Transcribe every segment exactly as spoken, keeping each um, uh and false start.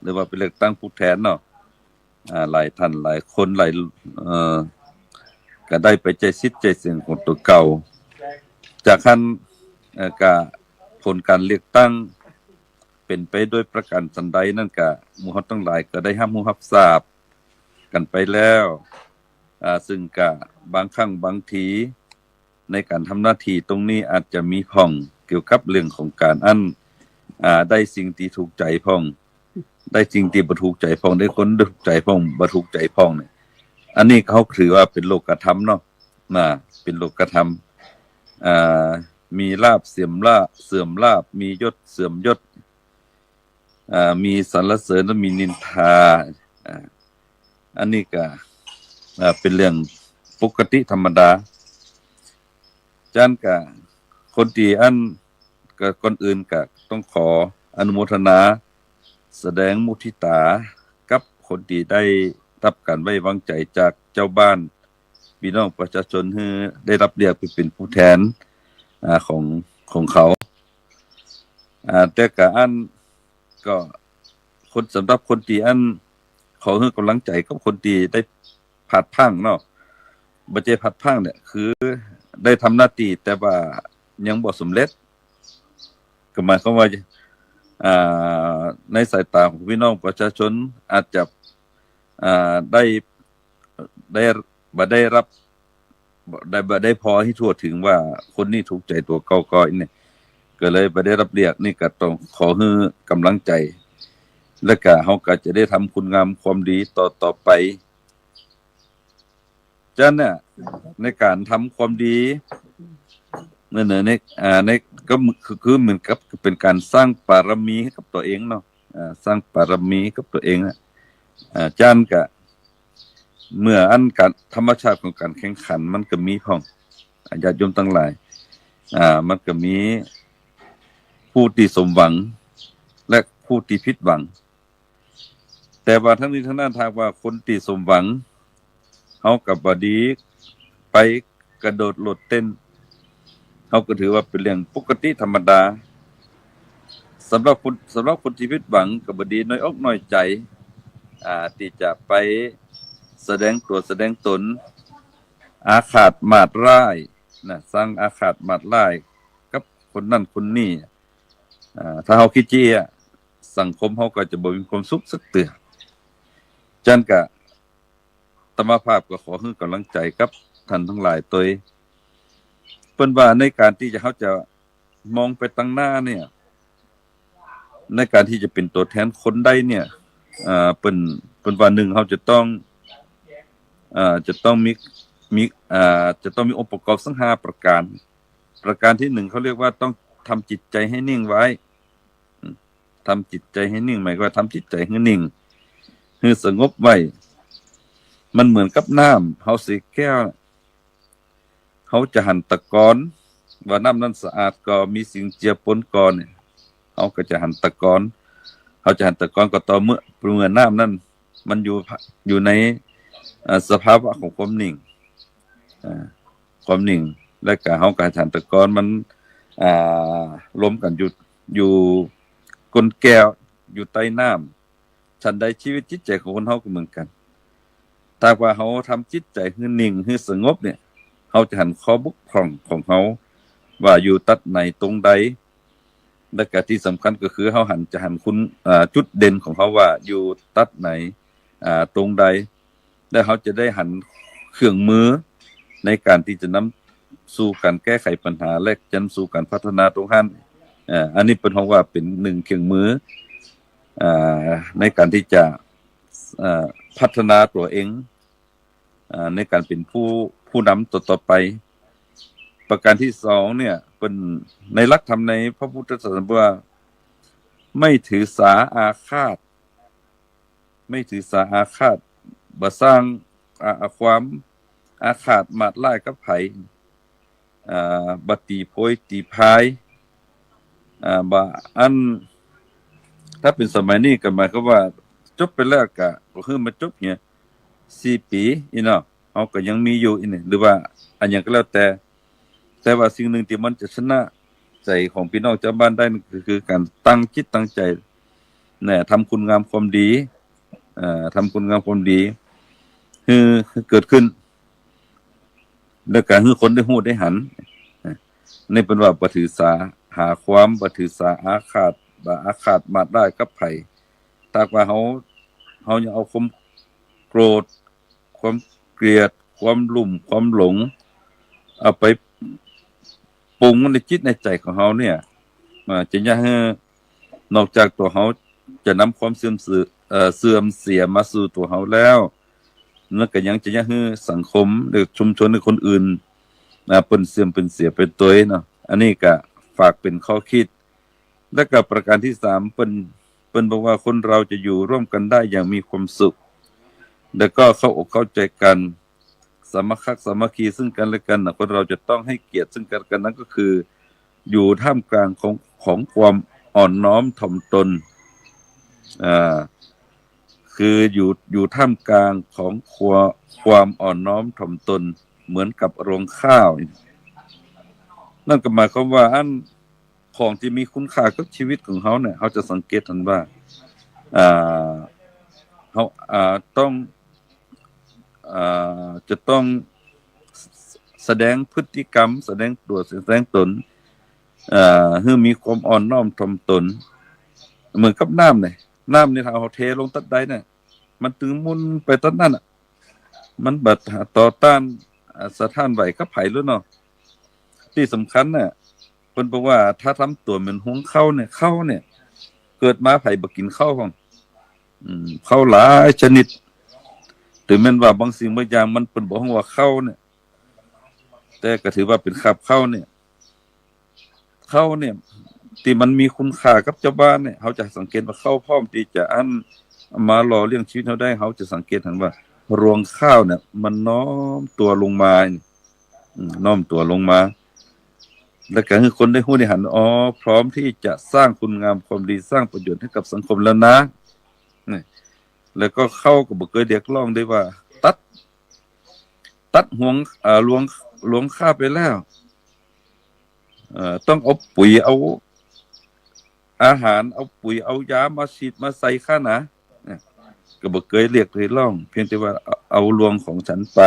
รือว่าไปเลือกตั้งผู้แทนเนาะ อ่า หลายท่านหลายคนหลาย เอ่อ ก็ได้ไปใจ๊สิทธิ์ใจ๊เสียงของตั๋วเก่า จากหั้น เอ่อ ก็ผลก๋านเลือกตั้งเป๋นไปโดยประก๋านสันใดนั้นก็ หมู่เฮาตังหลายก็ได้ฮับฮู้ฮับซาบกั๋นไปแล้ว อ่า ซึ่งก็บางครั้งบางที ในก๋านทำหน้าตี้ตรงนี้อาจจะมีพ่องเกี่ยวกับเรื่องของก๋านอั้น อ่า ได้สิ่งตี้ถูกใจ๋พ่อง ได้สิ่งตี้บ่ถูกใจ๋พ่อง ได้คนถูกใจ๋พ่อง บ่ถูกใจ๋พ่องเนี่ย อันนี้เขาถือว่าเป๋นโลกธรรมเนาะ นะ เป๋นโลกธรรม อ่า มีลาภเสื่อมลาภ เสื่อมลาภ มียศเสื่อมยศ อ่า มีสรรเสริญและมีนินทา อ่า อันนี้ก็ อ่า เป๋นเรื่องปกติธรรมดา จั้นก็คนตี้อั้น ก็ก่อนอื่นก็ต้องขออนุโมทนา แสดงมุทิตากับคนตี้ได้ฮับก๋านไว้วางใจ๋จากจาวบ้าน ปี้น้องประชาชน หื้อได้ฮับเลือกไปเป๋นผู้แทน อ่า ของ ของเขา อ่า แต่ก็อั้น ก็คน สำหรับคนตี้อั้น ขอหื้อก๋ำลังใจ๋กับคนตี้ได้พลาดพลั้งเนาะ บ่ใจ้พลาดพลั้งเนี่ย คือได้ทำหน้าตี้แต่ว่ายังบ่สำเร็จ ก็หมายความว่า อ่า ในสายต๋าของปี้น้องประชาชนอาจจะ อ่า ได้ ได้ บ่ได้ฮับ บ่ได้ บ่ได้ผ่อหื้อทั่วเถิงว่าคนนี้ถูกใจ๋ตั๋วเก่าก่อเนี่ย ก็เลยบ่ได้ฮับเลือก นี่ก็ต้องขอหื้อก๋ำลังใจ๋ แล้วก็เฮาก็จะได้ทำคุณงามความดีต่อ ต่อไป จั้นเนี่ย ในก๋านทำความดี ใน ใน ใน อ่า ใน ก็คือ คือเหมือนกับเป๋นก๋านสร้างบารมีหื้อกับตั๋วเองเนาะ อ่า สร้างบารมีกับตั๋วเองนะ อ่า จั้นก็ เมื่ออั้นก๋าน ธรรมชาติของก๋านแข่งขันมันก็มีพ่อง อ่า ญาติโยมตังหลาย อ่า มันก็มีผู้ตี้สมหวัง และผู้ตี้ผิดหวัง แต่ว่าทั้งนี้ทั้งนั้น ถ้าว่าคนตี้สมหวัง เฮาก็บ่ดีไปกระโดดโลดเต้น เฮาก็ถือว่าเป๋นเรื่องปกติธรรมดา สำหรับคน สำหรับคนตี้ผิดหวังก็บ่ดีน้อยอกน้อยใจ๋ อ่า ตี้จะไปแสดงตั๋วแสดงต๋น อาฆาตมาดร้ายนะ สร้างอาฆาตมาดร้ายกับคนนั้นคนนี้ อ่า ถ้าเฮาขี้เจียจ สังคมเฮาก็จะบ่มีความสุขสักเตื้อ จั้นก็ อาตมาภาพก็ขอหื้อก๋ำลังใจ๋กับท่านตังหลายตวย เปิ้นว่าในก๋านตี้จะ เฮาจะมองไปตังหน้าเนี่ย ในก๋านตี้จะเป๋นตั๋วแทนคนได้เนี่ย เอ่อ เปิ้น เปิ้นว่า นึ่ง เฮาจะต้อง เอ่อ จะต้องมี มี เอ่อ จะต้องมีองค์ประกอบสักห้าประก๋าน ประก๋านตี้นึ่ง เขาเรียกว่าต้องทำจิตใจ๋หื้อนิ่งไว้ อืม ทำจิตใจ๋หื้อนิ่ง หมายความว่าทำจิตใจ๋หื้อนิ่ง หื้อสงบไว้ มันเหมือนกับน้ำ เฮาใส่แก้ว เฮาจะหันตะกอนว่าน้ำนั้นสะอาดก่อ มีสิ่งเจือปนก่อเนี่ย เฮาก็จะหันตะกอน เฮาจะหันตะกอนก็ต่อเมื่อ เมื่อน้ำนั้นมันอยู่ อยู่ใน เอ่อ สภาวะของความนิ่ง อ่า ความนิ่ง แล้วก็เฮาก็หันตะกอนมัน อ่า รวมกั๋นอยู่ อยู่ก้นแก้ว อยู่ใต้น้ำ ฉันใดชีวิตจิตใจ๋ของคนเฮาก็เหมือนกั๋น ถ้าว่าเฮาทำจิตใจ๋หื้อนิ่ง หื้อสงบเนี่ย เฮาจะหันข้อบกพร่องของเฮาว่าอยู่ตั๊ดไหนตรงใด และก็ตี้สำคัญก็คือเฮาหัน จะหันคุณ อ่า จุดเด่นของเฮาว่าอยู่ตั๊ดไหน อ่า ตรงใด และเฮาจะได้หันเครื่องมือในก๋านตี้จะนำสู่ก๋านแก้ไขปัญหา และจะนำสู่ก๋านพัฒนาตรงหั้น อ่า อันนี้เปิ้นฮ้องว่าเป๋นนึ่งเครื่องมือ อ่า ในก๋านตี้จะ อ่า พัฒนาตั๋วเอง อ่า ในก๋านเป๋นผู้ ผู้นำต่อๆ ไป ประก๋านตี้สองเนี่ย เปิ้น ในหลักธรรมในพระพุทธศาสนาว่า ไม่ถือสาอาฆาต ไม่ถือสาอาฆาต บ่สร้าง อ่า ความอาฆาตมาดร้ายกับใผ อ่า บ่ตี๋โพยตี๋พาย อ่า บ่อั้น ถ้าเป๋นสมัยนี้ก็หมายความว่าจบไปแล้วก็ ก็คือมาจบเนี่ย สี่ปี๋ อี้เนาะ เฮาก็ยังมีอยู่อี้นี่ หรือว่าอะหยังก็แล้วแต่ แต่ว่าสิ่งนึ่งตี้มันจะชนะใจ๋ของปี้น้องจาวบ้านได้นั่นก็คือก๋านตั้งจิตตั้งใจ๋ เนี่ย ทำคุณงามความดี เอ่อ ทำคุณงามความดี หื้อ หื้อเกิดขึ้น แล้วก็หื้อคนได้ฮู้ได้หัน นี่เปิ้นว่าบ่ถือสาหาความ บ่ถือสาอาฆาต บ่อาฆาตมาดร้ายกับใผ ถ้าว่าเฮา เฮายังเอาความโกรธ ความเกลียด ความลุ่ม ความหลง เอาไปปรุงในจิตในใจ๋ของเฮาเนี่ย อ่า จะเยียะหื้อ นอกจากตั๋วเฮาจะนำความเสื่อมเสีย เอ่อ เสื่อมเสียมาสู่ตั๋วเฮาแล้ว นั่นก็ยังจะเยียะหื้อสังคม หรือชุมชน หรือคนอื่น อ่า เปิ้นเสื่อมเปิ้นเสียไปตวยเนาะ อันนี้ก็ฝากเป๋นข้อคิด แล้วก็ประการตี้สาม เปิ้น เปิ้นบอกว่าคนเราจะอยู่ร่วมกันได้อย่างมีความสุข แล้วก็เข้าอกเข้าใจกัน สามัคคักสามัคคีซึ่งกันและกันนะ คนเราจะต้องให้เกียรติซึ่งกันและกัน นั่นก็คือ อยู่ท่ามกลางของ ของความอ่อนน้อมถ่อมตน อ่า คืออยู่ อยู่ท่ามกลางของควา- ความอ่อนน้อมถ่อมตน เหมือนกับรวงข้าว นั่นก็หมายความว่าอัน ของตี้มีคุณค่ากับชีวิตของเฮาเนี่ย เฮาจะสังเกตหันว่า อ่า เฮา อ่า ต้อง อ่า จะต้องแสดงพฤติกรรม แสดงตั๋ว แสดงต๋น อ่า หื้อมีความอ่อนน้อมถ่อมตน เหมือนกับน้ำเนี่ย น้ำนี่ถ้าเฮาเทลงตัดใดเนี่ย มันตึงหมุนไปตัดนั้นน่ะ มันบ่ต่อต้าน อ่า สะท้านไหวกับใผเลยเนาะ ตี้สำคัญน่ะ เปิ้นบอกว่าถ้าทำตั๋วเหมือนฮวงข้าวเนี่ย ข้าวเนี่ย เกิดมาใผบ่กิ๋นข้าวพ่อง อืม ข้าวหลายชนิด เถิงแม้นว่าบางสิ่งบางอย่างมันเปิ้นบ่ฮ้องว่าข้าวเนี่ย แต่ก็ถือว่าเป๋นคาบข้าวเนี่ย ข้าวเนี่ย ตี้มันมีคุณค่ากับจาวบ้านเนี่ย เฮาจะสังเกตว่าข้าวพร้อมตี้จะอันมาหล่อเลี้ยงชีวิตเฮาได้ เฮาจะสังเกตหันว่ารวงข้าวเนี่ย มันน้อมตั๋วลงมา อืม น้อมตั๋วลงมา แล้วก็หื้อคนได้ฮู้ได้หัน อ๋อ พร้อมตี้จะสร้างคุณงามความดี สร้างประโยชน์ให้กับสังคมแล้วนะ นี่ แล้วก็ข้าวก็บ่เกยเรียกร้องได้ว่า ตัด ตัดฮวง เอ่อ รวง รวงข้าวไปแล้ว เอ่อ ต้องเอาปุ๋ย เอาอาหาร เอาปุ๋ย เอายามาฉีดมาใส่ข้านะ เนี่ย ก็บ่เกยเรียกเกยร้อง เพียงแต่ว่าเอา เอารวงของฉันไป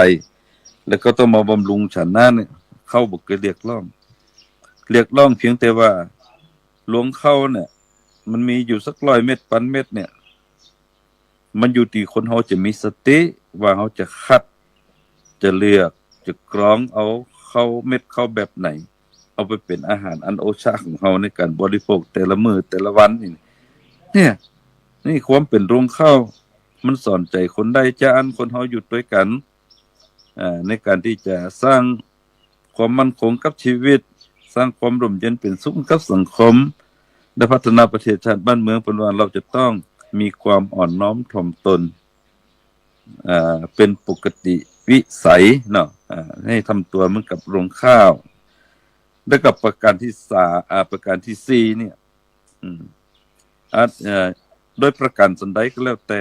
แล้วก็ต้องมาบำรุงฉันนั้นเนี่ย ข้าวบ่เกยเรียกร้อง เรียกร้องเพียงแต่ว่ารวงข้าวเนี่ย มันมีอยู่สักร้อยเม็ด ปันเม็ดเนี่ย มันอยู่ตี้คนเฮาจะมีสติว่าเฮาจะคัด จะเลือก จะกรองเอาข้าวเม็ดข้าวแบบไหน เอาไปเป๋นอาหารอันโอชะของเฮาในการบริโภคแต่ละมื้อแต่ละวันนี่ เนี่ย นี่ความเป๋นรวงข้าว มันสอนใจ๋คนได้ จาอั้นคนเฮาอยู่ตวยกั๋น อ่า ในการตี้จะสร้างความมั่นคงกับชีวิต สร้างความร่มเย็นเป๋นสุขกับสังคม และพัฒนาประเทศชาติบ้านเมือง เปิ้นว่าเฮาจะต้องมีความอ่อนน้อมถ่อมตน อ่า เป๋นปกติวิสัยเนาะ อ่า หื้อทำตั๋วเหมือนกับรวงข้าว แล้วก็ประการตี้สาม อ่า ประการตี้สี่เนี่ย อืม อ่า เอ่อ โดยประการสันใดก็แล้วแต่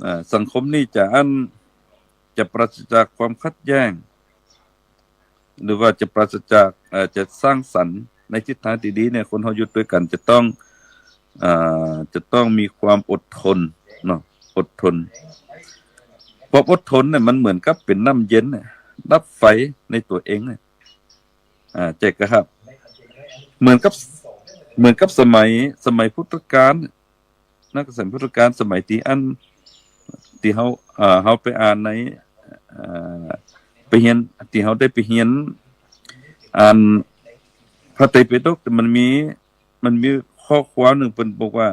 อ่า สังคมนี้จะอัน จะปราศจากความขัดแย้ง หรือว่าจะปราศจาก เอ่อ จะสร้างสรรค์ในทิศทางตี้ดีเนี่ย คนเฮาอยู่ตวยกั๋นจะต้อง อ่า จะต้องมีความอดทนเนาะ อดทน ความอดทนเนี่ยมันเหมือนกับเป๋นน้ำเย็นเนี่ย ดับไฟในตั๋วเองเนี่ย อ่า ใจ้ก่ะครับ เหมือนกับ เหมือนกับสมัย สมัยพุทธกาลเนี่ย นักสมัยพุทธกาล สมัยตี้อัน ตี้เฮา เอ่อ เฮาไปอ่านใน เอ่อ ไปเฮียน ตี้เฮาได้ไปเฮียน อ่านพระไตรปิฎก แต่มันมี มันมีข้อความนึ่งเปิ้นบอกว่า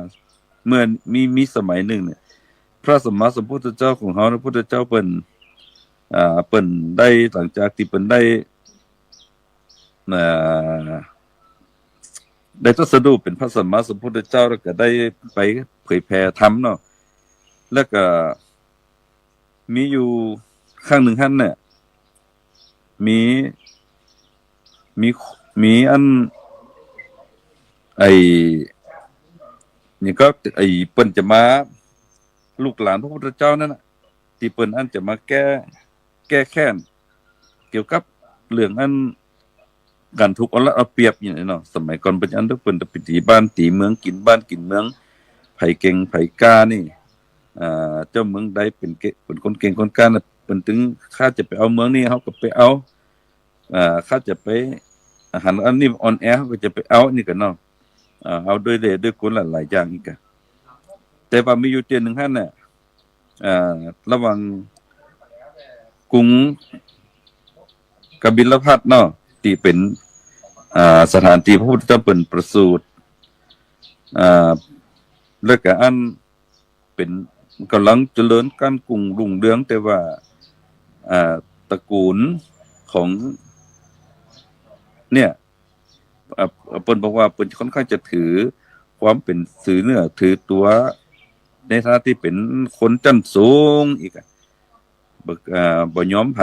เมื่อมี มีสมัยนึ่งเนี่ย พระสัมมาสัมพุทธเจ้าของเฮานะ พุทธเจ้าเปิ้น อ่า เปิ้นได้ หลังจากตี้เปิ้นได้ อ่า ได้ตรัสรู้เป๋นพระสัมมาสัมพุทธเจ้า แล้วก็ได้ไปเผยแผ่ธรรมเนาะ แล้วก็มีอยู่ครั้งนึ่งหั้นเนี่ย มี มี มีอัน ไอ้ นี่ก็ ไอ้เปิ้นจะมา ลูกหลานพระพุทธเจ้านั่นน่ะ ตี้เปิ้นอันจะมาแก้ แก้แค้น เกี่ยวกับเรื่องอัน ก๋านถูกเอารัดเอาเปรียบอย่างนี้เนาะ สมัยก่อนเปิ้นอันเปิ้นจะไปตี๋บ้านตี๋เมือง กิ๋นบ้านกิ๋นเมือง ใผเก่งใผกล้านี่ อ่า เจ้าเมืองใดเป๋นเก- เป๋นคนเก่งคนกล้านะ เปิ้นตึง ข้าจะไปเอาเมืองนี้ เฮาก็ไปเอา อ่า ข้าจะไปหันอันนี้อ่อนแอ เฮาก็จะไปเอานี่กั๋นเนาะ อ่า เอาโดยเล่ห์โดยก๋ลหลายๆ อย่างอี้กั๋น แต่ว่ามีอยู่เตื้อนึ่งหั้นน่ะ อ่า ระหว่างกรุงกบิลพัสดุ์เนาะ ตี้เป๋น อ่า สถานตี้พระพุทธเจ้าเปิ้นประสูติ อ่า แล้วก็อันเป๋น ก่ำลังเจริญก้านกุ่งรุ่งเรือง แต่ว่า อ่า ตระกูลของ เนี่ย อ่า เปิ้นบอกว่าเปิ้นค่อนข้างจะถือความเป๋นถือเนื้อถือตั๋ว ในฐานะตี้เป๋นคนชั้นสูงอี้กั๋น บ่ อ่า บ่ยอมใผ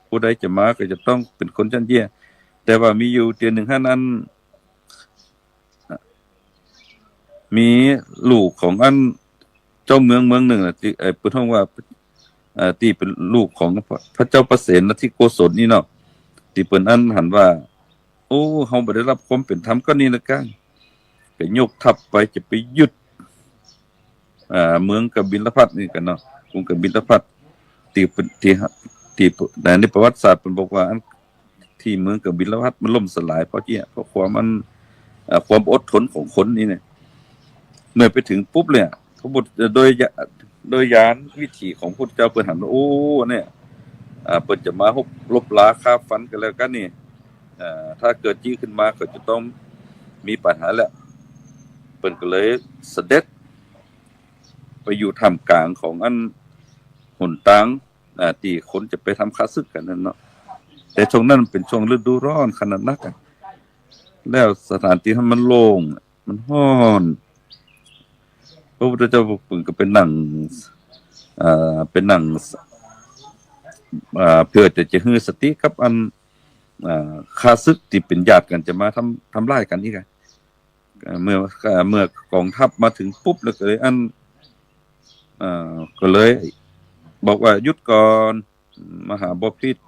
ผู้ใดจะมาก็จะต้องเป๋นคนชั้นเยียะ แต่ว่ามีอยู่เตื้อนึ่งหั้นอัน มีลูกของอันเจ้าเมืองเมืองนึ่งน่ะ ตี้ เอ่อ เปิ้นฮ้องว่า เอ่อ ตี้เป๋นลูกของพระ พระเจ้าพระเสนทิโกศลนี่เนาะ ตี้เปิ้นอันหันว่า โอ้ เฮาบ่ได้รับความเป๋นธรรมก้อนนี้นะก้า ก็ยกทัพไปจะไปยึด อ่า เมืองกบิลพัสดุ์นี่กั๋นเนาะ กรุงกบิลพัสดุ์ ตี้เปิ้น ตี้ ตี้ ในประวัติศาสตร์เปิ้นบอกว่าอัน ตี้เมืองกบิลพัสดุ์มันล่มสลายเพราะเจี้ย เพราะความมัน เอ่อ ความอดทนของคนนี่เนี่ย เมื่อไปถึงปุ๊บเลยอะ พระพุทธ โดยญา- โดยญาณวิถีของพระพุทธเจ้าเปิ้นหันว่า โอ้ เนี่ย อ่า เปิ้นจะมาฮบ ลบราฆ่าฟันกั๋นแล้วกั๋นนี่ เอ่อ ถ้าเกิดจี้ขึ้นมาก็จะต้องมีปัญหาแหละ เปิ้นก็เลยเสด็จไปอยู่ท่ามกลางของอันหนตาง อ่า ตี้คนจะไปทำข้าศึกกั๋นนั่นเนาะ แต่ช่วงนั้นเป๋นช่วงฤดูร้อนขนาดนักอะ แล้วสถานตี้หั้นมันโล่ง มันฮ้อน พระพุทธเจ้าเปิ้นก็ไปนั่ง อ่า ไปนั่ง อ่า เปื้อจะ จะหื้อสติกับอัน อ่า ข้าศึกตี้เป๋นญาติกั๋นจะมาทำ ทำร้ายกั๋นอี้กั๋น เอ่อ เมื่อ เอ่อ เมื่อกองทัพมาถึงปุ๊บแล้วก็เลยอัน เอ่อ ก็เลยบอกว่า หยุดก่อน มหาบพิตร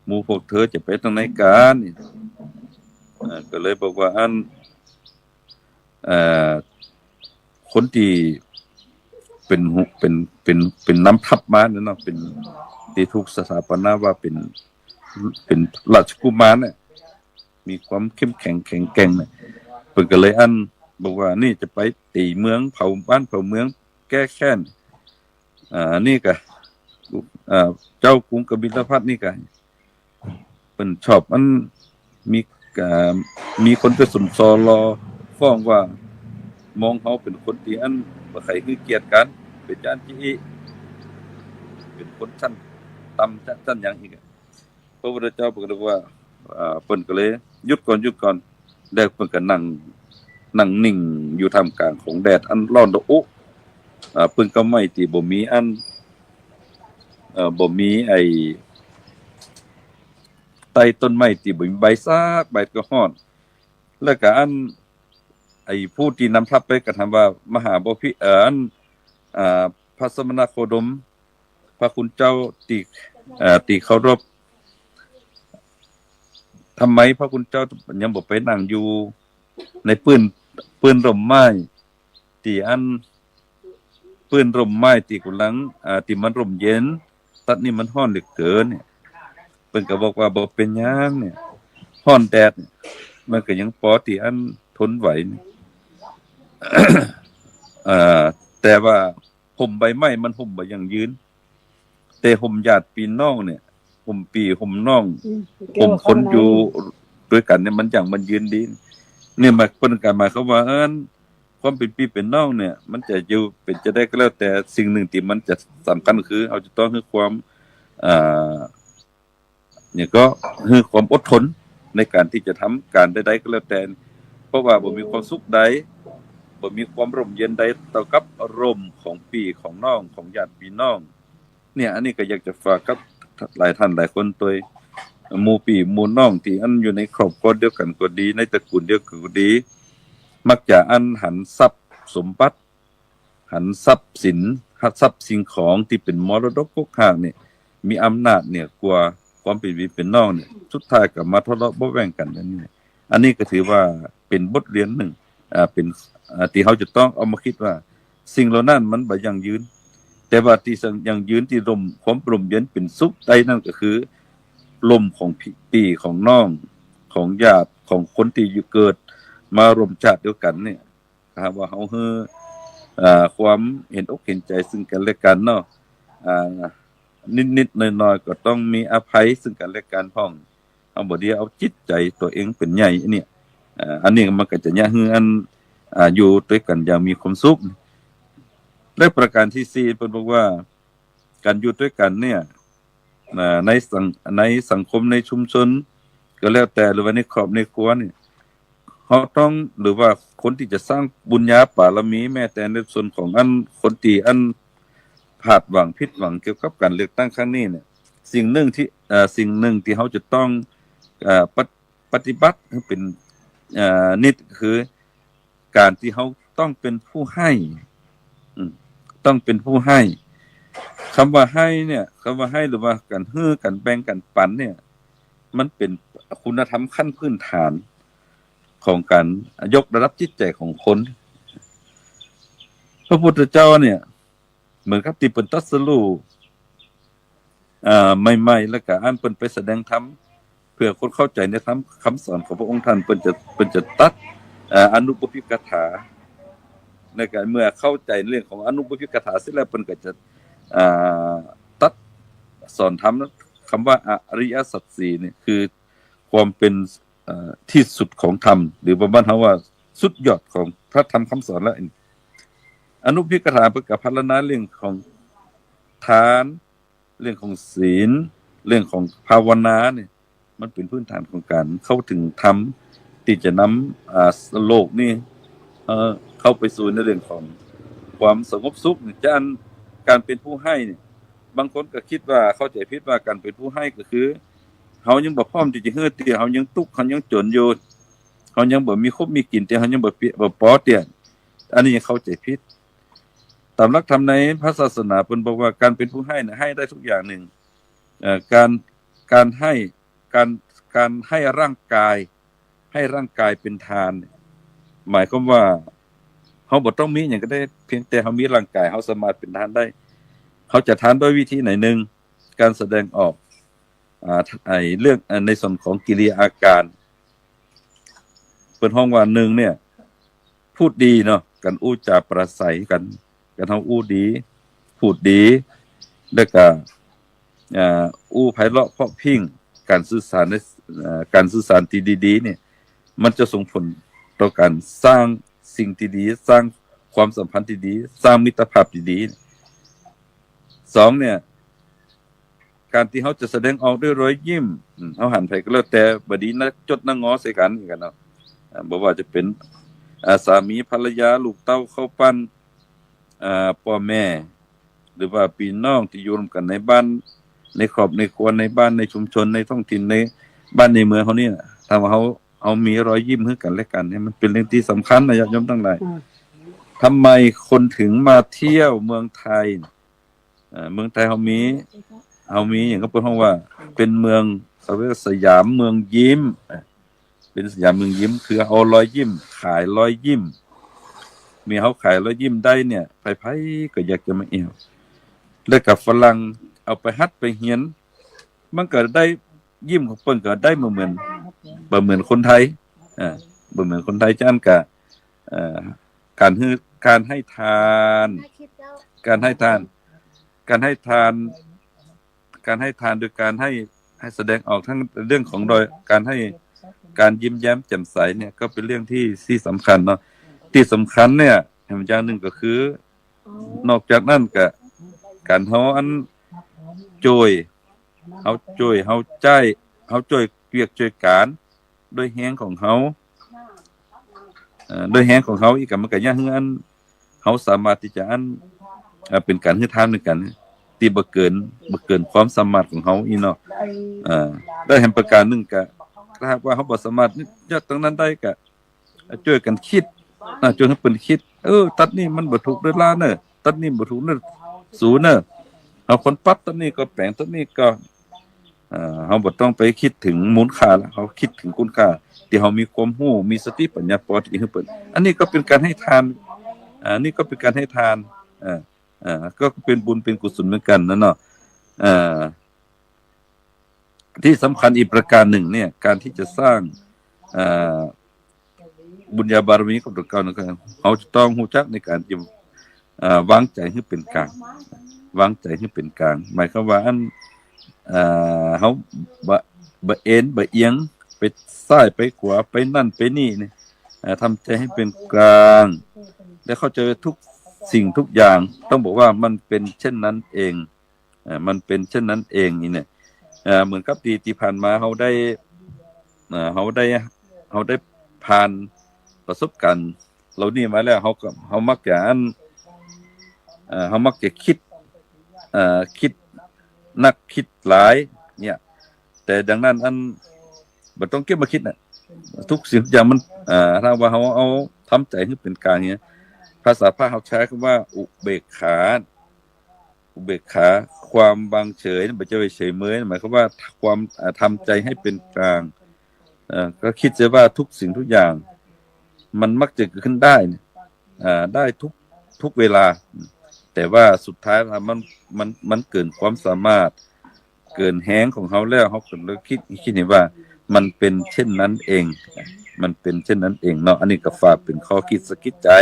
หมู่พวกเธอจะไปตางไหนกั๋น เอ่อ ก็เลยบอกว่าอัน เอ่อ คนตี้เป๋นหัว เป๋น เป๋น เป๋นนำทัพมาเนี่ยเนาะ เป๋นตี้ถูกสถาปนาว่าเป๋น เป๋นราชกุมารเนี่ย มีความเข้มแข็งแข็งแกร่งเนี่ย เปิ้นก็เลยอันบอกว่า นี่จะไปตี๋เมือง เผาบ้านเผาเมือง แก้แค้น อ่า นี่กะ อ่า เจ้ากรุงกบิลพัสดุ์นี่กะ เปิ้นชอบอันมี อ่า มีคนไปสุมซอลอฟ้องว่า มองเฮาเป๋นคนตี้อันบ่ใค่หื้อเกียรติกั๋น เป๋นจานจี้อี้ เป๋นคนชั้นต่ำ ชั้น ชั้นหยังอี้กะ พระพุทธเจ้าเปิ้นก็เลยว่า อ่า เปิ้นก็เลย หยุดก่อน หยุดก่อน แล้วเปิ้นก็นั่ง นั่งนิ่งอยู่ท่ามกลางของแดดอันร้อนระอุ อ่า เปิ้นก็ไม้ตี้บ่มีอัน เอ่อ บ่มีไอ้ ใต้ต้นไม้ตี้บ่มีใบสักใบก็ฮ้อน แล้วก็อัน ไอ้ผู้ตี้นำทัพไปก็ถามว่า มหาบพิตร เอ่อ อัน อ่า พระสมณโคดม พระคุณเจ้าตี้ เอ่อ ตี้เคารพ ทำไมพระคุณเจ้ายังบ่ไปนั่งอยู่ในปื้น ปื้นร่มไม้ ตี้อัน ปื้นร่มไม้ตี้ก่ำลัง อ่า ตี้มันร่มเย็น ตั๊ดนี้มันฮ้อนเหลือเกินเนี่ย เปิ้นก็บอกว่า บ่เป๋นหยังเนี่ย ฮ้อนแดดเนี่ย มันก็ยังปอตี้อันทนไหวเนี่ย เอ่อ แต่ว่า ฮ่มใบไม้มันฮ่มบ่ยั่งยืน แต่ฮ่มญาติปี้น้องเนี่ย ฮ่มปี้ฮ่มน้อง อืม ฮ่มคนอยู่ตวยกั๋นเนี่ย มันยั่งมันยืนดี เนี่ย มา เปิ้นก็หมายความว่า เอิ้น ความเป๋นปี้เป๋นน้องเนี่ย มันจะอยู่เป๋นจะใดก็แล้วแต่ สิ่งนึ่งตี้มันจะสำคัญคือ เฮาจะต้องหื้อความ อ่า เนี่ยก็คือความอดทนในก๋านตี้จะทำก๋านใดๆ ก็แล้วแต่ เพราะว่าบ่มีความสุขใด บ่มีความร่มเย็นใดเต้ากับร่มของปี้ของน้อง ของญาติปี้น้อง เนี่ย อันนี้ก็อยากจะฝากกับหลายท่านหลายคนตวย หมู่ปี้หมู่น้องตี้อันอยู่ในครอบครัวเดียวกั๋นก็ดี ในตระกูลเดียวกั๋นก็ดี มักจะอันหันทรัพย์สมบัติ หันทรัพย์สิน หันทรัพย์สิ่งของตี้เป๋นมรดกตกค้างเนี่ย มีอำนาจเหนือกว่าความเป๋นปี้เป๋นน้องเนี่ย สุดท้ายก็มาทะเลาะเบาะแว้งกั๋นอันนี้ อันนี้ก็ถือว่าเป๋นบทเรียนนึ่ง อ่า เป๋น อ่า ตี้เฮาจะต้องเอามาคิดว่า สิ่งเหล่านั้นมันบ่ยั่งยืน แต่ว่าตี้จะยั่งยืนตี้ร่ม ความร่มเย็นเป๋นสุขได้นั้นก็คือ ร่มของปี้ ปี้ของน้อง ของญาติ ของคนตี้อยู่เกิดมาร่วมชาติเดียวกั๋นเนี่ย ถ้าว่าเฮาหื้อ อ่า ความเห็นอกเห็นใจ๋ซึ่งกั๋นและกั๋นเนาะ อ่า นิดๆ หน้อยๆ ก็ต้องมีอภัยซึ่งกั๋นและกั๋นพ่อง เฮาบ่ดีเอาจิตใจ๋ตั๋วเองเป๋นใหญ่เนี่ย อ่า อันนี้มันก็จะเยียะหื้ออัน อ่า อยู่ตวยกั๋นอย่างมีความสุข และประการตี้สี่ เปิ้นบอกว่า ก๋านอยู่ตวยกั๋นเนี่ย อ่า ในสัง ในสังคม ในชุมชน ก็แล้วแต่ หรือว่าในครอบในครัวเนี่ย เฮาต้อง หรือว่าคนตี้จะสร้างบุญญาบารมี แม้แต่ในส่วนของอัน คนตี้อันผาดหวังผิดหวังเกี่ยวกับก๋านเลือกตั้งครั้งนี้เนี่ย สิ่งนึ่งตี้ เอ่อ สิ่งนึ่งตี้เฮาจะต้อง เอ่อ ปะ ปฏิบัติหื้อเป๋น เอ่อ นิดคือ ก๋านตี้เฮาต้องเป๋นผู้หื้อ อืม ต้องเป๋นผู้หื้อ กำว่าหื้อเนี่ย กำว่าหื้อหรือว่าก๋านหื้อ ก๋านแบ่ง ก๋านปันเนี่ย มันเป๋นคุณธรรมขั้นพื้นฐานของก๋านยกระดับจิตใจ๋ของคน พระพุทธเจ้าเนี่ย เหมือนกับตี้เปิ้นตรัสรู้ อ่า ใหม่ๆ แล้วก็อันเปิ้นไปแสดงธรรม เปื้อคนเข้าใจ๋ในธรรมคำสอนของพระองค์ท่าน เปิ้นจะ เปิ้นจะตรัส อ่า อนุปปิกถา ในก๋านเมื่อเข้าใจ๋เรื่องของอนุปปิกถาเสร็จแล้ว เปิ้นก็จะ อ่า ตรัสสอนธรรม กำว่าอริยสัจสี่เนี่ย คือความเป๋น เอ่อ ตี้สุดของธรรม หรือว่าบ้านเฮาว่าสุดยอดของพระธรรมคำสอนแล้ว อนุปปิกถาเปิ้นก็พรรณนาเรื่องของทาน เรื่องของศีล เรื่องของภาวนาเนี่ย มันเป๋นพื้นฐานของก๋านเข้าเถิงธรรม ตี้จะนำ อ่า โลกนี้ เอ่อ เข้าไปสู่ในเรื่องของความสงบสุขเนี่ย จะอันก๋านเป๋นผู้หื้อเนี่ย บางคนก็กึ๊ดว่า เข้าใจ๋ผิดว่าก๋านเป๋นผู้หื้อก็คือ เฮายังบ่พร้อมตี้จะหื้อเตื้อ เฮายังตุ๊กข์ เฮายังจ๋นอยู่ เฮายังบ่มีคบมีกิ๋นเตื้อ เฮายังบ่เปีย บ่ปอเตื้อ อันนี้ยังเข้าใจ๋ผิด ต๋ามหลักธรรมในพระศาสนาเปิ้นบอกว่าก๋านเป๋นผู้หื้อเนี่ย หื้อได้ทุกอย่างนึ่ง เอ่อ ก๋าน ก๋านหื้อ ก๋าน ก๋านหื้อร่างก๋าย หื้อร่างก๋ายเป๋นทานเนี่ย หมายความว่า เฮาบ่ต้องมีหยังก็ได้ เพียงแต่เฮามีร่างก๋าย เฮาสามารถเป๋นทานได้ เฮาจะทานด้วยวิธีไหนนึ่ง ก๋านแสดงออก อ่า ไอ้เรื่อง อ่า ในส่วนของกิริยาอาก๋าน เปิ้นฮ้องว่านึ่งเนี่ย พูดดีเนาะ ก๋านอู้จ๋าปราศรัยกั๋น ก๋านเฮาอู้ดี พูดดี แล้วก็ อ่า อู้ไพเราะเพราะพริ้ง ก๋านสื่อสารใน อ่า ก๋านสื่อสารตี้ดีๆ เนี่ย มันจะส่งผลต่อก๋านสร้างสิ่งตี้ดี สร้างความสัมพันธ์ตี้ดี สร้างมิตรภาพตี้ดี สองเนี่ย ก๋านตี้เฮาจะแสดงออกด้วยรอยยิ้ม อืม เฮาหันใผก็แล้วแต่ บ่ดีนะ จดหน้างอใส่กั๋น กั๋นเนาะ อ่า บ่ว่าจะเป๋น อ่า สามีภรรยา ลูกเต้าเข้าปั้น อ่า ป้อแม่ หรือว่าปี้น้องตี้อยู่ร่วมกั๋นในบ้าน ในครอบในครัว ในบ้าน ในชุมชน ในท้องถิ่น ในบ้านในเมืองเฮานี่นะ ถ้าว่าเฮา เฮามีรอยยิ้มหื้อกั๋นและกั๋นเนี่ย มันเป๋นเรื่องตี้สำคัญนะ ญาติโยมตังหลาย อืม ทำไมคนถึงมาเที่ยวเมืองไทย เอ่อ เมืองไทยเฮามี เฮามีหยังก็เปิ้นฮ้องว่า เป๋นเมือง เขาเรียกสยามเมืองยิ้ม เอ่อ เป๋นสยามเมืองยิ้ม คือเอารอยยิ้ม ขายรอยยิ้ม เมื่อเฮาขายรอยยิ้มได้เนี่ย ใผๆ ก็อยากจะมาเอี่ยว แล้วก็ฝรั่งเอาไปหัดไปเฮียน มันก็ได้ ยิ้มของเปิ้นก็ได้บ่เหมือน บ่เหมือนคนไทย อ่า บ่เหมือนคนไทย จะอั้นก็ เอ่อ ก๋านหื้อ ก๋านให้ทาน ก๋านให้ทาน ก๋านให้ทาน ก๋านให้ทานโดยก๋านให้ ให้แสดงออกทั้งเรื่องของโดยก๋านให้ ก๋านยิ้มแย้มแจ่มใสเนี่ย ก็เป๋นเรื่องตี้ ตี้สำคัญเนาะ ตี้สำคัญเนี่ย แถมอย่างนึ่งก็คือ นอกจากนั้นก็ ก๋านเฮาอันจ้วย เฮาจ้วย เฮาใจ๊ เฮาจ้วยเวียกจ้วยก๋าน ด้วยแฮงของเฮา เอ่อ ด้วยแฮงของเฮา อีกก็มันก็เยียะหื้ออัน เฮาสามารถตี้จะอัน เอ่อ เป๋นก๋านหื้อทานเหมือนกั๋น ตี้บ่เกิน บ่เกินความสามารถของเฮาอี้เนาะ เอ่อ แล้วแถมประก๋านนึ่งก็ ถ้าหากว่าเฮาบ่สามารถเยียะตรงนั้นได้ก็ จ้วยกั๋นกึ๊ด อ่า จ้วยหื้อเปิ้นกึ๊ด เออ ตั๊ดนี่มันบ่ถูกเน่อหล้าเน่อ ตั๊ดนี่บ่ถูกเน่อสูเน่อ เฮาควรปรับตั๊ดนี่ก็แป๋งตั๊ดนี่ก็ เอ่อ เฮาบ่ต้องไปกึ๊ดเถิงมูลค่าละ เฮากึ๊ดเถิงคุณค่า ตี้เฮามีความฮู้ มีสติปัญญาปอตี้หื้อเปิ้น อันนี้ก็เป๋นก๋านหื้อตาน อ่า นี่ก็เป๋นก๋านหื้อตาน อ่า อ่า ก็เป๋นบุญเป๋นกุศลเหมือนกั๋นนะเนาะ อ่า ตี้สำคัญอีกประก๋านนึ่งเนี่ย ก๋านตี้จะสร้าง อ่า บุญญาบารมีของตั๋วเก่านั้นก็ เฮาจะต้องฮู้จักในก๋านจะ อ่า วางใจ๋หื้อเป๋นก๋าง วางใจ๋หื้อเป๋นก๋าง หมายความว่าอัน อ่า เฮาบ่ บ่เอน บ่เอียง ไปซ้าย ไปขวา ไปนั่น ไปนี่เนี่ย อ่า ทำใจ๋หื้อเป๋นก๋าง และเข้าใจ๋ว่าทุกสิ่งทุกอย่าง ต้องบอกว่ามันเป๋นเช่นนั้นเอง อ่า มันเป๋นเช่นนั้นเองนี่เนี่ย อ่า เหมือนกับตี้ ตี้ผ่านมาเฮาได้ อ่า เฮาได้ เฮาได้ผ่านประสบก๋ารณ์เหล่านี้มาแล้ว เฮาก็ เฮามักจะอัน เอ่อ เฮามักจะกึ๊ด เอ่อ กึ๊ดนักกึ๊ดหลายเนี่ย แต่ดังนั้นอัน บ่ต้องเก็บมาคิดน่ะ ทุกสิ่งทุกอย่างมัน อ่า ถ้าว่าเฮาเอาทำใจ๋หื้อเป๋นก๋างเนี่ย ภาษาพระเฮาใจ๊กำว่าอุเบกขา อุเบกขา ความวางเฉย บ่ใจ้ว่าเฉยเมย หมายความว่าความ อ่า ทำใจ๋หื้อเป๋นก๋าง เอ่อ ก็กึ๊ดเสียว่าทุกสิ่งทุกอย่าง มันมักจะเกิดขึ้นได้เนี่ย อ่า ได้ทุก ทุกเวลา แต่ว่าสุดท้ายมัน มัน มันเกินความสามารถ เกินแฮงของเฮาแล้ว เฮาก็เลยกึ๊ด กึ๊ดหันว่ามันเป๋นเช่นนั้นเอง มันเป๋นเช่นนั้นเองเนาะ อันนี้ก็ฝากเป๋นข้อกึ๊ดสะกิดใจ๋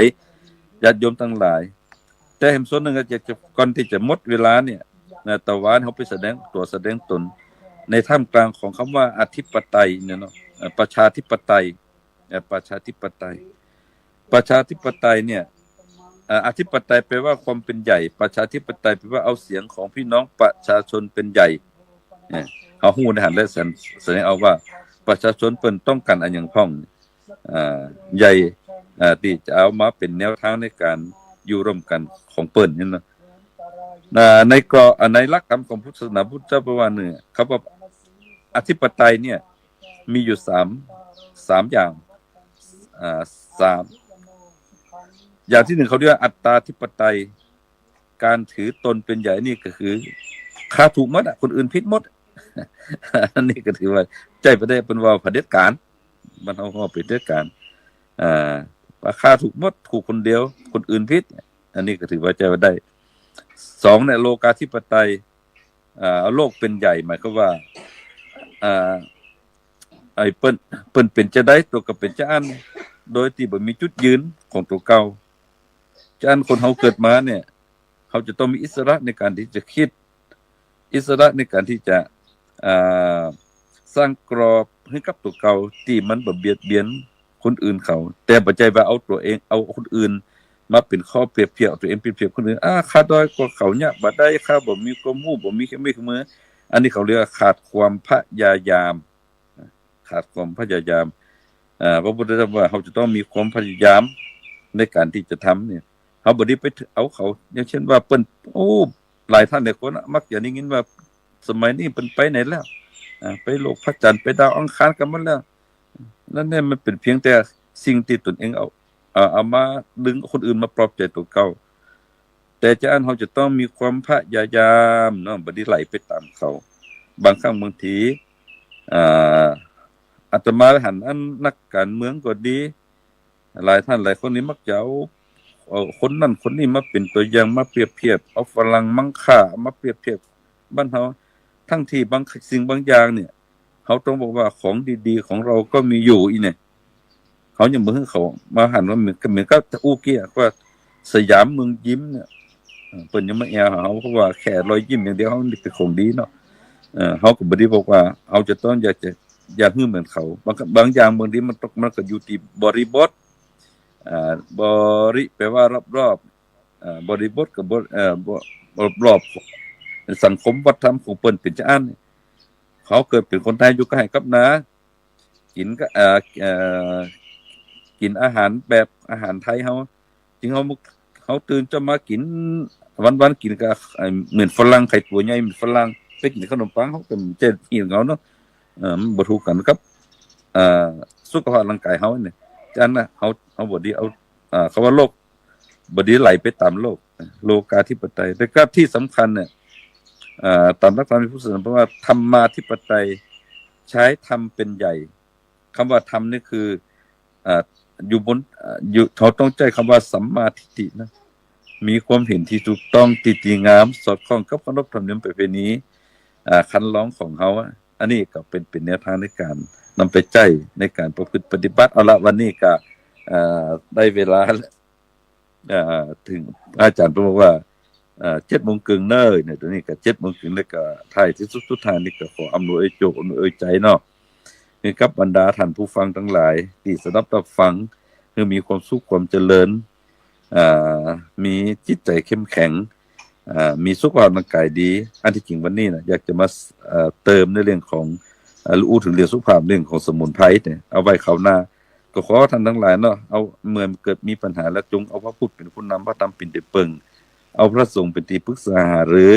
ญาติโยมตังหลาย แต่แหมส่วนนึ่งก็จะ จะ ก่อนตี้จะหมดเวลาเนี่ยนะ ตะวาเฮาไปแสดงตั๋วแสดงต๋น ในท่ามกลางของกำว่าอธิปไตยเนี่ยเนาะ เอ่อ ประชาธิปไตย เอ่อ ประชาธิปไตย ประชาธิปไตยเนี่ย เอ่อ อธิปไตยแปลว่าความเป๋นใหญ่ ประชาธิปไตยแปลว่าเอาเสียงของพี่น้องประชาชนเป๋นใหญ่ เนี่ย เฮาฮู้ในหันและแสดง แสดงออกว่าประชาชนเปิ้นต้องก๋านอะหยังพ่อง อ่า ใหญ่ อ่า ตี้จะเอามาเป๋นแนวตางในก๋านอยู่ร่วมกั๋นของเปิ้นนี่นะ อ่า ในกรอ- อ่า ในหลักธรรมของพุทธศาสนาพุทธเจ้าเปิ้นว่าเนี่ย คำว่าอธิปไตยเนี่ย มีอยู่สาม สามอย่าง อ่า สาม อย่างตี้นึ่งเขาเรียกว่าอัตตาธิปไตย ก๋านถือต๋นเป๋นใหญ่นี่ก็คือ ข้าถูกหมดอะ คนอื่นผิดหมด อันนี้ก็ถือว่าใจ๊บ่ได้ เปิ้นว่าเผด็จก๋าน บ้านเฮาก็เผด็จก๋าน อ่า ว่าข้าถูกหมด ถูกคนเดียว คนอื่นผิด อันนี้ก็ถือว่าใจ๊บ่ได้ สองเนี่ย โลกาธิปไตย อ่า เอาโลกเป๋นใหญ่ หมายความว่า อ่า ไอ้เปิ้น เปิ้นเป๋นจาใด ตั๋วก็เป๋นจาอั้น โดยตี้บ่มีจุดยืนของตั๋วเก่า จาอั้นคนเฮาเกิดมาเนี่ย เฮาจะต้องมีอิสระในก๋านตี้จะกึ๊ด อิสระในก๋านตี้จะ อ่า สร้างกรอบหื้อกับตั๋วเก่า ตี้มันบ่เบียดเบียนคนอื่นเขา แต่บ่ใจ้ว่าเอาตั๋วเอง เอาคนอื่นมาเป๋นข้อเปรียบเทียบ ตั๋วเองเปรียบเทียบคนอื่น อ่า ข้าด้อยกว่าเขาเนี่ย บ่ได้ ข้าบ่มีความฮู้ บ่มีเครื่องไม้เครื่องมือ อันนี้เขาเรียกว่าขาดความพยายาม ขาดความพยายาม อ่า พระพุทธเจ้าว่าเฮาจะต้องมีความพยายามในก๋านตี้จะทำเนี่ย เฮาบ่ดีไปเอาเขา อย่างเช่นว่าเปิ้น โอ้ หลายต้านหลายคนอะ มักจะได้ยินว่าสมัยนี้เปิ้นไปไหนแล้ว อ่า ไปโลกพระจันทร์ ไปดาวอังคารกั๋นหมดแล้ว นั่นเนี่ยมันเป๋นเพียงแต่สิ่งตี้ตนเองเอา เอ่อ เอามาดึงคนอื่นมาปลอบใจ๋ตั๋วเก่า แต่จาอั้นเฮาจะต้องมีความพยายามเนาะ บ่ดีไหลไปต๋ามเขา บางครั้งบางที อ่า อาตมาหันอันนักก๋านเมืองก็ดี หลายต้านหลายคนนี่มักจะเอา เอาคนนั้นคนนี้มาเป๋นตั๋วอย่าง มาเปรียบเทียบ เอาฝรั่งมังค่ามาเปรียบเทียบบ้านเฮา ตึงตี้บางสิ่งบางอย่างเนี่ย เฮาต้องบอกว่าของดีๆของเฮาก็มีอยู่อี้เนี่ย เฮายังบ่หื้อเขา มาหันว่าเหมือน เหมือนกับอู้เกี้ยว่าสยามเมืองยิ้มเนี่ย เอ่อ เปิ้นยังมาแอ่วหาเฮา เพราะว่าแค่รอยยิ้มอย่างเดียวเฮานี่เป๋นของดีเนาะ เอ่อ เฮาก็บ่ดีบอกว่าเฮาจะต้องอยากจะ อยากหื้อเหมือนเขา บาง บางอย่างบางทีมันต้อง มันก็อยู่ตี้บริบท อ่า บริ แปลว่ารอบๆ อ่า บริบทกับบริ- เอ่อ บ- รอบๆ สังคมวัฒนธรรมของเปิ้นเป๋นจาอั้น เขาเกิดเป๋นคนไทยอยู่ใก้กับนา กิ๋นก็ เอ่อ เอ่อ กิ๋นอาหารแบบอาหารไทยเฮา จริงเฮา เฮาตื่นเจ๊ามากิ๋น วันๆ กิ๋นก็ เอ่อ เหมือนฝรั่ง ไข่ตั๋วใหญ่เหมือนฝรั่ง ไปกิ๋นขนมปัง เฮาก็จะหิวเอาเนาะ เอ่อ มันบ่ถูกกั๋นกับ เอ่อ สุขภาพร่างก๋ายเฮาเนี่ย จาอั้นนะ เฮา เฮาบ่ดีเอา อ่า คำว่าโลก บ่ดีไหลไปต๋ามโลก โลกาธิปไตย แต่ก็ตี้สำคัญเนี่ย อ่า ต๋ามหลักธรรมในพุทธศาสนาเปิ้นว่าธรรมาธิปไตย ใช้ธรรมเป๋นใหญ่ คำว่าธรรมนี่คือ อ่า อยู่บน อ่า อยู่ เขาต้องใจ๊คำว่าสัมมาทิฏฐินะ มีความเห็นตี้ถูกต้อง ตี้ดีงาม สอดคล้องกับเคารพธรรมเนียมประเพณี อ่า คันลองของเฮาอะ อันนี้ก็เป๋น เป๋นแนวตางในก๋านนำไปใจ๊ในก๋านประพฤติปฏิบัติ เอาละ วันนี้ก็ อ่า ได้เวลาแล้ว อ่า เถิงอาจ๋ารย์เปิ้นบอกว่า อ่า เจ็ดโมงเกิ่งเน่อ เนี่ย ต๋อนนี้ก็เจ็ดโมงเกิ่งแล้ว ก็ท้ายตี้สุด สุดท้ายนี่ก็ขออำนวยโจค อำนวยใจ๋เนาะ หื้อกับบรรดาต้านผู้ฟังตังหลายตี้สดับตับฟัง หื้อมีความสุขความเจริญ อ่า มีจิตใจ๋เข้มแข็ง อ่า มีสุขภาพร่างก๋ายดี อันตี้จริงวันนี้นะ อยากจะมา เอ่อ เติมในเรื่องของ เอ่อ อู้เถิงเรื่องสุขภาพ เรื่องของสมุนไพรเนี่ย เอาไว้คราวหน้า ก็ขอต้านตังหลายเนาะ เอา เมื่อเกิดมีปัญหาแล้ว จงเอาพระพุทธเป๋นผู้นำ พระธรรมเป๋นตี้เปิง เอาพระสงฆ์เป๋นตี้ปรึกษาหารือ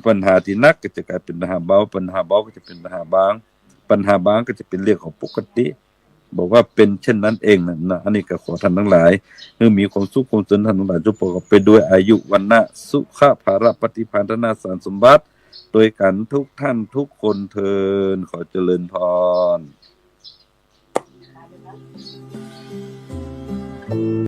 ปัญหาตี้หนักก็จะก๋ายเป๋นปัญหาเบา ปัญหาเบาก็จะเป๋นปัญหาบาง ปัญหาบางก็จะเป๋นเรื่องของปกติ บอกว่าเป๋นเช่นนั้นเองนะ นะ อันนี้ก็ขอต้านตังหลาย หื้อมีความสุขความเจริญ ต้านตังหลายจงประกอบไปด้วยอายุ วรรณะ สุขะ พละ ปฏิภาณ ธนสารสมบัติ โดยกั๋นทุกต้านทุกคนเทอญ ขอเจริญพร